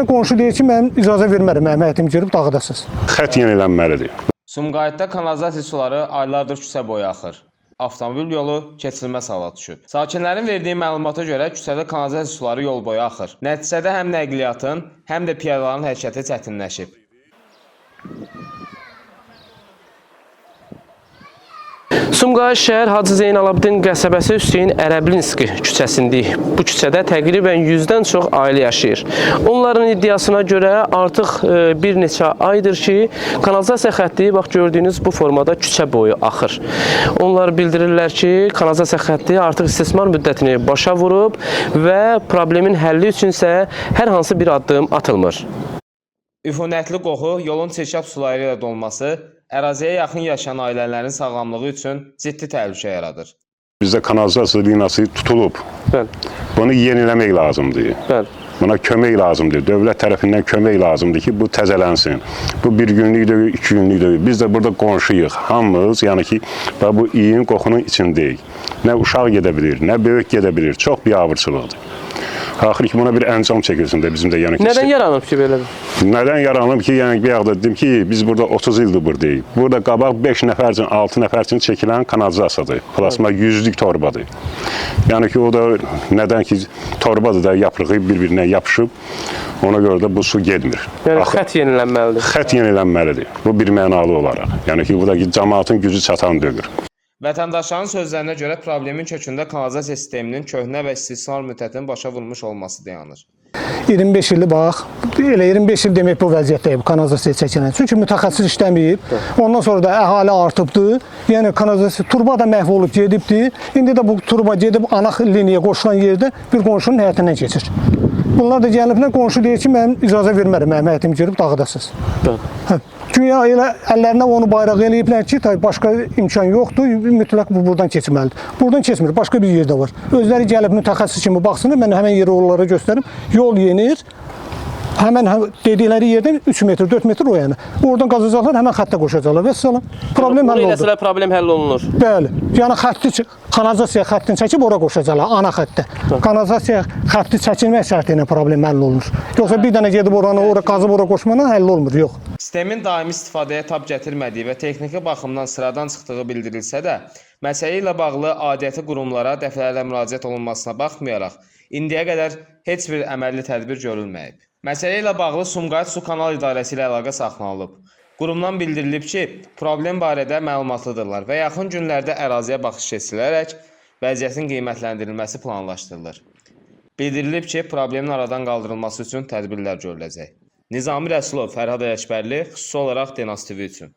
Qonşu deyir ki, mən icazə vermərəm, mənim həyətim girib dağıdasınız. Xətt yenilənməlidir. Sumqayıtda kanalizasiya suları aylardır küçə boyu axır. Avtomobil yolu keçilməz hala düşüb. Sakinlərin verdiyi məlumata görə küçədə kanalizasiya suları yol boyu axır. Nəticədə həm nəqliyyatın, həm də piyadaların hərəkəti çətinləşib. Sumqayıt şəhər Hacı Zeynalabdin qəsəbəsi Hüseyn Ərəblinski küçəsindəyik. Bu küçədə təqribən 100-dən çox ailə yaşayır. Onların iddiasına görə artıq bir neçə aydır ki, kanalizasiya xətti bax gördüyünüz bu formada küçə boyu axır. Onlar bildirirlər ki, kanalizasiya xətti artıq istismar müddətini başa vurub və problemin həlli üçünsə hər hansı bir addım atılmır. Üfunətli qoxu, yolun çirkab suları ilə dolması əraziyə yaxın yaşayan ailələrin sağlamlığı üçün ciddi təhlükə yaradır. Bizdə kanalizasiya liniyası tutulub. Bəli, Bunu yeniləmək lazımdır. bəli. Buna kömək lazımdır. Dövlət tərəfindən kömək lazımdır ki, bu təzələnsin. Bu bir günlük deyil, iki günlük deyil. Biz də burada qonşuyuq. Hamımız, yəni ki, bax bu iyin qoxunun içindəyik. Nə uşaq gedə bilir, nə böyük gedə bilir. Çox biabırçılıqdır. Axır ki, buna bir əncam çəkilsin də bizim də yəni ki. Nədən yaranıb ki belə bir? Nədən yaranıb ki, yəni bir da dedim ki, biz burada 30 ildir buradayıq. Burada qabaq 5 nəfər üçün, 6 nəfər üçün çəkilən kanalizasiyadır. Plasma yüzlük torbadır. Yəni ki, o da nədən ki, torbadır da yaprağı bir-birinə yapışıb. Ona görə də bu su getmir. Yəni Axı- xətt yenilənməlidir. xətt yenilənməlidir. Bu bir mənalı olaraq. Yəni ki, buradakı cəmaatın gücü çatan deyil. Vətəndaşların sözlərinə görə problemin kökündə kanalizasiya sisteminin köhnə və istismar müddətinin başa vurmuş olması dayanır. 25 ildir bax, elə 25 il demək bu vəziyyətdəyik bu kanalizasiya çəkilən. Çünki mütəxəssis işləməyib. Ondan sonra da əhali artıbdı. Yəni kanalizasiya turba da məhv olub gedibdi. İndi də bu turba gedib ana liniyaya qoşulan yerdə bir qonşunun həyətindən keçir. Bunlar da gəliblər, qonşu deyir ki, mən icazə vermərəm, mənim həyətim girib dağıdasınız. Bəli. Hə. Güya elə əllərinə onu bayraq eləyiblər ki, tabii başqa imkan yoxdur, mütləq bu buradan keçməlidir. Buradan keçmir, başqa bir yerdə var. Özləri gəlib mütəxəssis kimi baxsınlar, mən həmən yeri onlara göstərim. Yol yenir. Həmən dedikləri yerdən 3 metr, 4 metr o yana. Oradan qazacaqlar, həmən xəttə qoşacaqlar. Vəssalam. Problem Bunu həll oldu. eləsələr problem həll olunur. Bəli. Yəni xətti kanalizasiya xəttini çəkib ora qoşacaqlar, ana xəttə. Kanalizasiya xətti çəkilmək şərti ilə problem həll olunur. Yoxsa bir dənə gedib oranı ora qazıb ora qoşmaqla həll olmur, yox. Sistemin daimi istifadəyə tab gətirmədiyi və texniki baxımdan sıradan çıxdığı bildirilsə də, məsələ ilə bağlı aidiyyəti qurumlara dəfələrlə müraciət olunmasına baxmayaraq, indiyə qədər heç bir əməlli tədbir görülməyib. Məsələ ilə bağlı Sumqayıt Su Kanal İdarəsi ilə əlaqə saxlanılıb. Qurumdan bildirilib ki, problem barədə məlumatlıdırlar və yaxın günlərdə əraziyə baxış keçirilərək vəziyyətin qiymətləndirilməsi planlaşdırılır. Bildirilib ki, problemin aradan qaldırılması üçün tədbirlər görüləcək. Nizami Rəsulov, Fərhad Ələkbərli, xüsusi olaraq Denas TV üçün.